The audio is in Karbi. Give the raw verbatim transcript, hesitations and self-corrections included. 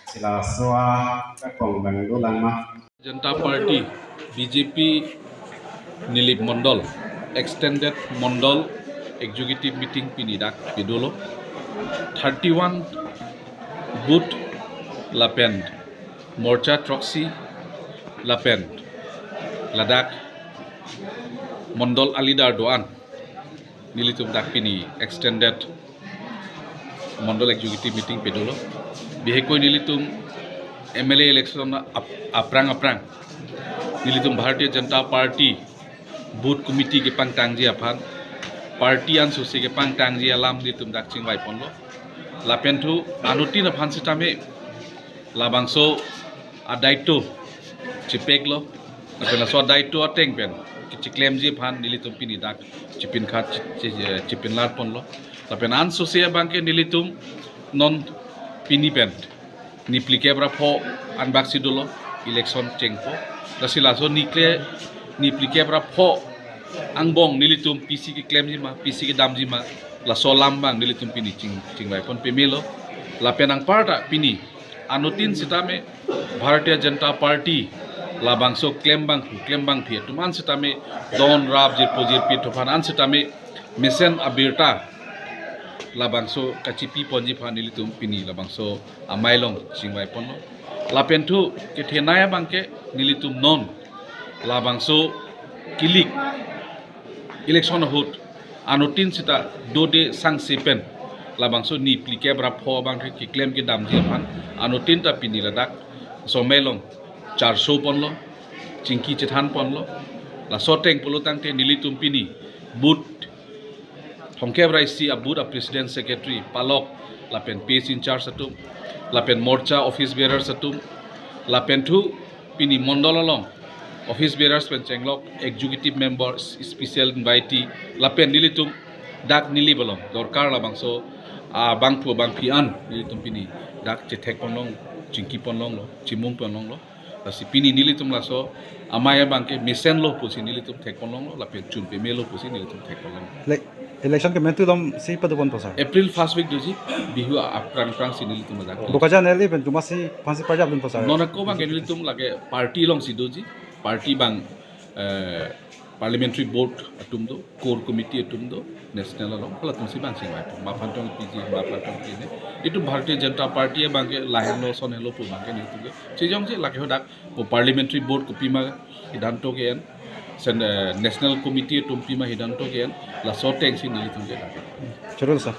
Sila soa ka kong bang do lang ma. Janata Party, B J P, Nilip Mondol, extended Mondol executive meeting pini dak pedolo. Thirty-one booth lapen morcha throksi lapen ladak Mondol alidar do-an nelitum dak pini extended Mondol executive meeting pedolo. Bihekoi nelitum M L A election ap-, aphrang aphrang nelitum Bharatiya Janata Party booth committee kepangtangji aphan, party ansose kepangtangji alam nelitum dak chingvai ponlo. Lapen thu anuttin aphan sitame labangso adaito chipeklo. Lapen laso adaito ateng pen kechiklemji aphan nelitum pini dak chipinkhat chi-, chi-, chipinlar ponlo. Lapen ansose abangke nelitum non pini pen niplikep ra pho anbak si dolo election chengpo. Lasi laso nikle niplikep ra pho angbong nelitum pisi keklemji ma, pisi kedamji ma, laso alam abang nelitum pini ching, chingvai pon pemelo. Lapen anparta pini anuttin sitame Bharatiya Janata Party labangso klembangphu, klembangphi atum an sitame don rap jirpo jirpi thophan an sitame mesen abirta labangso kachipi ponji aphan nelitum pini labangso amei along chingvai ponlo. Lapen thu kethenei abangke nelitum non labangso kilik election ahut anuttin sita dode sangse pen labangso niplikep ra pho abangke keklem kedamji aphan anuttin ta pini ladak somei along charso ponlo, chingki chethan ponlo. Laso ateng pulo tangte nelitum pini booth thomkep ra isi a booth a president, secretary, palok, lapen P S in charge atum, lapen morcha office bearers atum, lapen thu pini Mondol along office bearers pen chenglok executive member, special invitee, lapen nelitum dak Nilip along dorkar labangso abangphu abangphi an nelitum pini dak chethek ponlong, chingki ponlonglo, chimung ponlonglo. Lasi pini nelitum laso amei abangke mesenlo pusi nelitum thek ponlonglo, lapen chun pemelo pusi nelitum thek ponlonglo. Le-, election kementu dom si padu ponpo sir? April first week doji, Bihu aphrang aphrang si nelitum ajak. Bokajan L A pen komatsi aphansi parjap dunpo sir? Non ako abangke nelitum lake party alongsi doji, party abang, eh, parliamentary board atum do, core committee atum do, national along, halatumsi abang chingvai pon. Maphan tong piji, maphan tong pine. Itum Bharatiya Janata Party abangke lahelo, sonhelo pu abangke nelitum ke. Sijong si lake hadak, o parliamentary board kopima hidhanto ke-en, sen, eh, national committee atum pima hidhanto ke-en, laso atengsi nelitum ke dak. Chorolo sir.